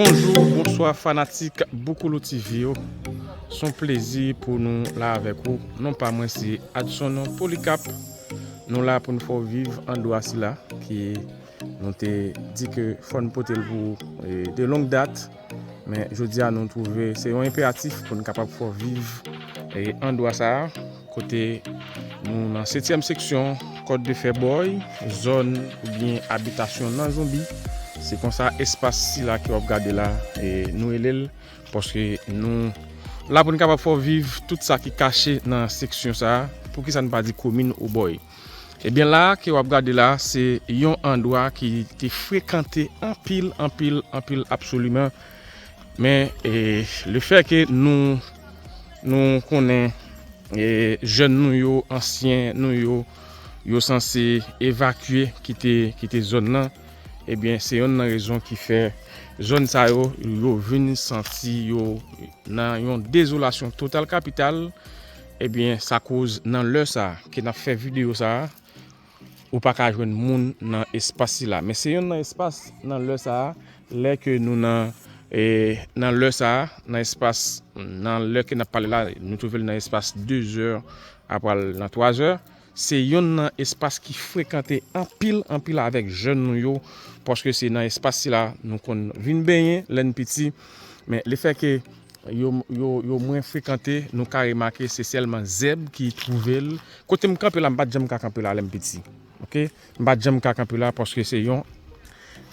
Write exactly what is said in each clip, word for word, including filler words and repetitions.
Bonjou, bonswa fanatik Boukoulou T V yo. Se yon plezi pou nou la avèk ou. Non pa mwen se Adson Polycarpe. Nou la pou n fè w viv andwa sila ki nou te di ke fò n pote l pou ou, e, de long dat. Men jodi a nou twouve se yon enperatif pou n kapab fè w viv, e, andwa sa a, kote nou nan setyèm seksyon Kòt de Fè Bòy, zòn oubyen abitasyon nan zonbi. Se konsa espas sila ke w ap gade la, e, nou rele l, paske nou la pou n kapab fè w viv tout sa ki kache nan seksyon sa a. Poukisa n pa di komin ou bòy? Ebyen la ke w ap gade la, se yon andwa ki te frekante anpil, anpil, anpil absoliman. Men, e, lefè ke nou, nou konnen, e, jèn nou yo, ansyen nou yo, yo sanse evakye, kite, kite zòn nan, ebyen, se yonn nan rezon ki fè zòn sa yo, yo vin santi yo nan yon dezolasyon total kapital. Ebyen, sa koz nan lè sa ke n ap fè videyo sa a, ou pa ka jwenn moun nan espas sila. Men se yonn nan espas nan lè sa a, lè ke nou nan, e, nan lè sa a, nan espas, nan lè ke n ap pale la, nou twouve l nan espas de zè, apral nan twa zè. Se yonn nan espas ki frekante anpil, anpil avèk jèn nou yo, paske se nan espas sila nou konn vin benyen lè n piti. Men lefè ke yo, yo, yo mwen frekante, nou ka remake se sèlman zèb ki twouve l. Kote m kanpe la, m pa t janm ka kanpe la lè m piti. Oke? M pa t janm ka kanpe la paske se yon,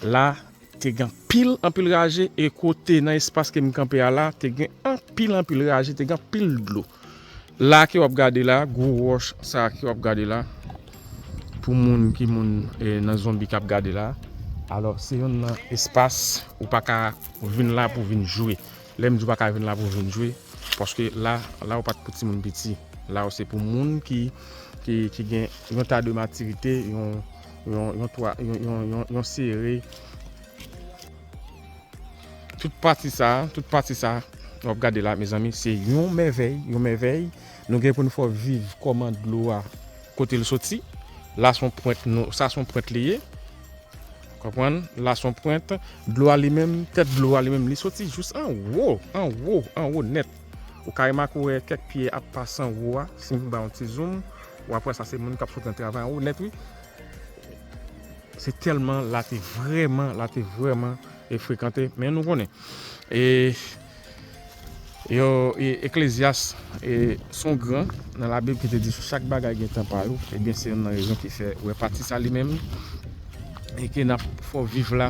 la te gen anpil, anpil raje, e kote nan espas ke m kanpe a la, te gen anpil, anpil raje, te gen anpil dlo. La ke w ap gade la, gwo wòch sa ke w ap gade la, pou moun ki moun, e, nan zonbi k ap gade la. Alò, se yonn nan espas ou pa ka vin la pou vin jwe. Lè m di w pa ka vin la pou vin jwe, paske la, la ou pa t pou timoun piti. La ou se pou moun ki, ki, ki gen yon ta de matirite, yon, yon, yon, twa, yon, yon, yon, yon sere. Tout pati sa, tout pati sa, w ap gade la, mezanmi, se yon mèvèy, yon mèvèy. Nou gen pou n fè w viv kòman dlo a, kote l soti. La se yon pwent, nou, sa se yon pwent li ye. Konprann? La se yon pwent. Dlo a li menm, tèt dlo a li menm, li soti jis anwo, anwo, anwo nèt. Ou ka remake w wè kèk pye ap pase anwo a. Si m ba yon ti zoom, w ap wè sa se moun k ap sot nan travay anwo nèt, wi. Se tèlman la te vrèman, la te vrèman, e, frekante. Men nou konnen. E, yo, e, Eklezyas, e, se yon gran nan Labib ki te di, chak bagay gen tan pa yo. Ebyen, se youn nan rezon ki fè, wè, pati sa li menm, e ke n ap fè w viv la,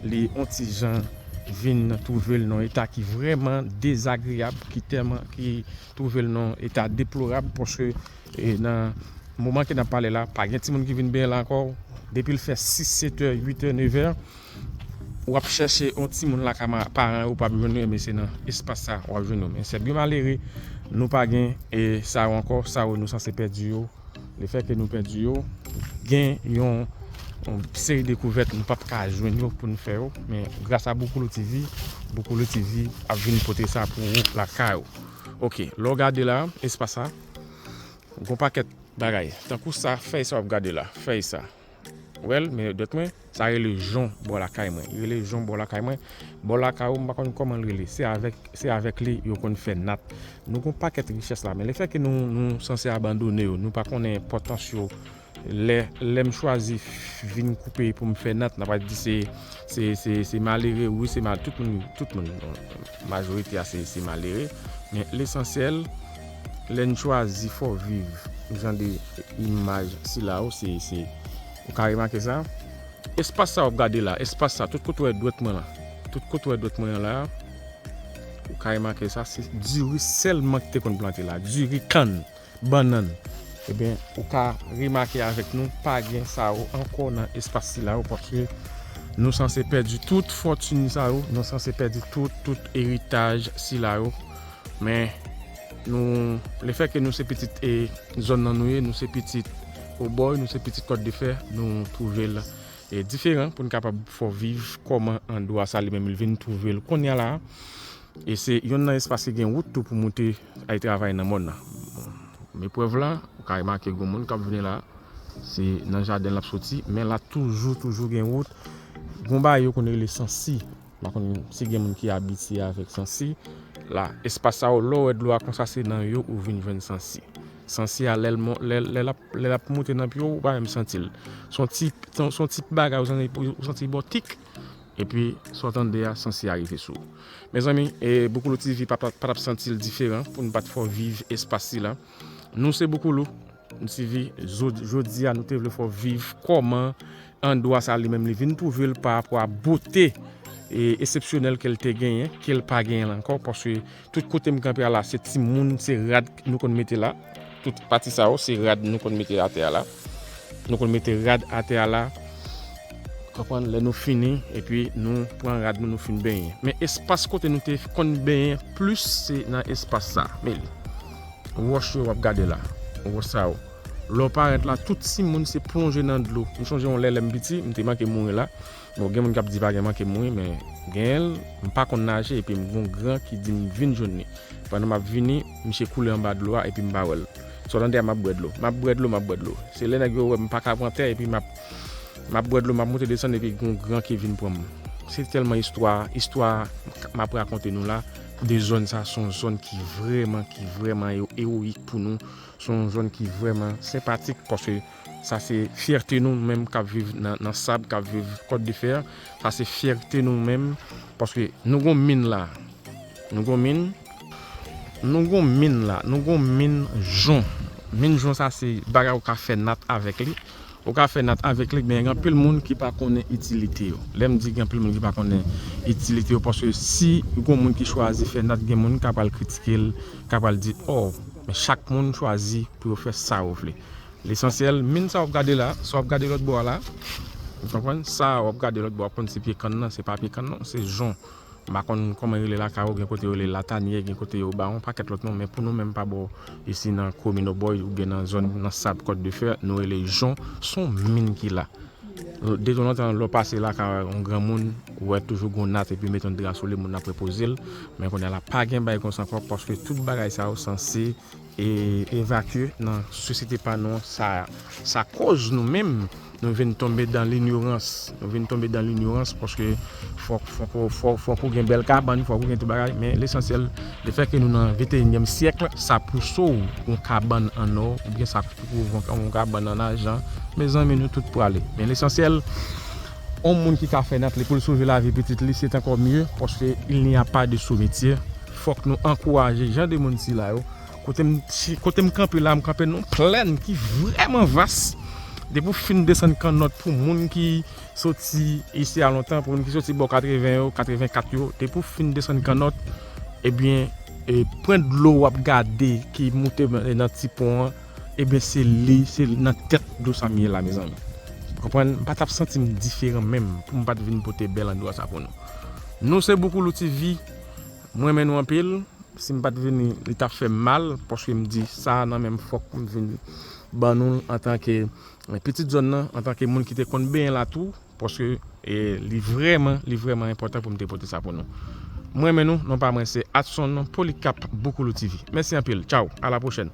li on ti jan vin twouve l nan yon eta ki vrèman dezagreyab, ki tèlman, ki twouve l nan yon eta deplorab, paske, e, nan moman ke n ap pale la, pa gen timoun ki vin benyen la ankò. Depi l fè sis, sèt è, uit è, nèf è, w ap chèche yon timoun lakay ma-, paran yo, w p ap jwenn yo, men se nan espas sa w ap jwenn yo. Men se byen malere, nou pa gen, e, sa yo ankò, sa yo nou sanse pèdi yo. Lefètke nou pèdi yo, gen yon, yon seri dekouvèt nou p ap ka jwenn yo pou n fè yo. Men gras a Boukoulou T V, Boukoulou T V ap vin pote sa pou ou lakay ou. Oke, lè w gade la, espas sa, gon pakèt bagay. Tankou sa, fèy sa w ap gade la, fèy sa. Ou wè l, men dwèt mwen, sa rele jon bò lakay mwen. Li rele jon bò lakay mwen. Bò lakay ou, m pa konn kòman l rele. Se avèk, se avèk li yo konn fè nat. Nou gon pakèt richès la, men lefètke nou, nou sanse abandone yo, nou pa konnen enpòtans yo. Lè, lè m chwazi f-, vin koupe pou m fè nat, n a pa di se, se, se, se malere, wi, se mal, tout moun, tout moun, majorite a se, se malere. Men lesansyèl, lè n chwazi fè w viv jan de imaj sila yo, se, se, ou ka remake sa. Espas sa w ap gade la, espas sa, tout kote w wè dwèt mwen la, tout kote w wè dwèt mwen an la, ou ka remake sa, se diri sèlman ki te konn plante la, diri, kann, bannann. Ebyen, ou ka remake avèk nou, pa gen sa yo ankò nan espas sila yo, paske nou sanse pèdi tout fòtin sa yo, nou sanse pèdi tout, tout eritaj sila yo. Men, nou, lefètke nou se pitit, e, zòn nan nou ye, nou se pitit Obòy, nou se pitit Kòt de Fè, nou twouve l, e, diferan pou n kapab fè w viv kòman andwa sa li menm li vin twouve l kounye a la. E se youn nan espas ki gen wout tou pou moute al travay nan mòn nan. Men prèv la, ou ka remake gon moun k ap vini la, se nan jaden l ap soti, men la toujou, toujou gen wout. Gon bagay yo konn rele sansi. M pa konn si gen moun ki abitye avèk sansi. La, espas sa yo, lè w wè dlo a konsa, se nan yo ou vin jwenn sansi. Sansi a, lè l mon- lè, lè l ap, lè l ap monte nan pye w, ou pa menm santi l. Se yon ti, se yon, se yon ti bagay, ou santi, ou santi bò tik. Epi, sa w tande a, sansi a rive sou ou. Mezanmi, e, Boukoulou T V pa, pa, pa t ap santi l diferan pou n pa t fè w viv espas sila. Nou se Boukoulou T V, zo- jodi a, nou te vle fè w viv kòman andwa sa li menm li vin twouve l pa rapò a bote, e, eksepsyonèl ke l te genyen, ke l pa genyen la ankò, paske tout kote m kanpe a la, se timoun, se rad nou konn mete la. Tout pati sa yo, se rad nou konn mete atè a la. Nou konn mete rad atè a la. Konprann, lè nou fini, epi nou pran rad nou, nou fin benyen. Men espas kote nou te konn benyen plis, se nan espas sa. Men li. Wòch yo w ap gade la. Wòch sa yo. Lè w parèt la, tout timoun se plonje nan dlo. M sonje yon lè, lè m piti, m te manke mouri la. Bon, gen moun k ap di pa gen manke mouri, men genyen l, m pa konn naje, epi m gon gran ki di m vin jwenn li. Pandan m ap vini, misye koule anba dlo a, epi m pa wè l. Sa w tande a, m ap bwè dlo. M ap bwè dlo, m ap bwè dlo. Se lè nèg yo wè m pa ka pran tè, epi m ap, m ap bwè dlo, m ap monte desann, epi gon gran ki vin pran m. Se tèlman istwa, istwa m ap rakonte nou la, de zòn sa, se yon zòn ki vrèman, ki vrèman e- ewoyik pou nou. Se yon zòn ki vrèman senpatik, paske sa se fyète nou menm k ap viv nan, nan sab, k ap viv Kòt de Fè. Sa se fyète nou menm, paske nou gon min la. Nou gon min. Nou gon min la. Nou gon min jon. Min jon sa se bagay ou ka fè nat avèk li. Ou ka fè nat avèk li, men gen anpil moun ki pa konnen itilite yo. Lè m di gen anpil moun ki pa konnen itilite yo, paske si gon moun ki chwazi fè nat, gen moun ka pral kritike l, ka pral di, oh, men chak moun chwazi pou yo fè sa yo vle. Lesansyèl, min sa w ap gade la, sa w ap gade lòt bò a la, ou konprann? Sa w ap gade lòt bò a, w ap konn se pye kann nan, se pa pye kann non, se jon. M pa konn kòman yo rele lakay ou, gen kote yo rele Latanyè, gen kote yo ba yon pakèt lòt non, men pou nou menm pa bò isi nan komin Obòy oubyen nan zòn nan sab Kòt de Fè, nou rele jon, se yon min ki la. Detanzantan, lè w pase lakay yon granmoun, ou wè toujou gon nat epi mete yon dra sou li, moun nan ap repoze l. Men kounye a la, pa gen bagay konsa ankò, paske tout bagay sa yo sanse e evakye nan sosyete pa nou an. Sa, sa koz nou menm, nou vin tonbe dan linyorans. Nou vin tonbe dan linyorans paske fòk, fòk, fòk, fòk ou gen bèl kabann, fòk ou gen tout bagay. Men lesansyèl, lefètke nou nan venteyinyèm syèk, sa pouse w yon kabann an nò, oubyen sa pouse w yon kabann an ajan. Mezanmi, nou tout prale. Men lesansyèl, yon moun ki ka fè nat li pou l sove lavi pitit li, se ankò mye, paske il n'y a pas de sous-métier. Fòk nou ankouraje jan de moun sila yo. Kote m, si, kote m kanpe la, m kanpe nan yon plèn ki vrèman vas. Depi w fin desann kannòt pou moun ki soti isi a lontan, pou moun ki soti bò katreven yo, katrevenkat yo, depi w fin desann kannòt, ebyen, e, pwen dlo w ap gade ki moute nan ti pon an, ebyen, se li, se nan tèt dlo sa m ye la, mezanmi. Konprann? M pa t ap santi m diferan menm pou m pa t vin pote bèl andwa sa pou nou. Nou se Boukoulou T V, m renmen nou anpil. Si m pa t vini, li t ap fè m mal, paske m di sa nan men m, fòk m vin ban nou l antanke, e, pitit zòn nan, antanke moun ki te konn benyen la tou, paske, e, li vrèman, li vrèman enpòtan pou m te pote sa pou nou. M renmen nou, non pa mwen se Adson Polycarpe Boukoulou T V. Mèsi anpil, tchaw, a la pwochèn.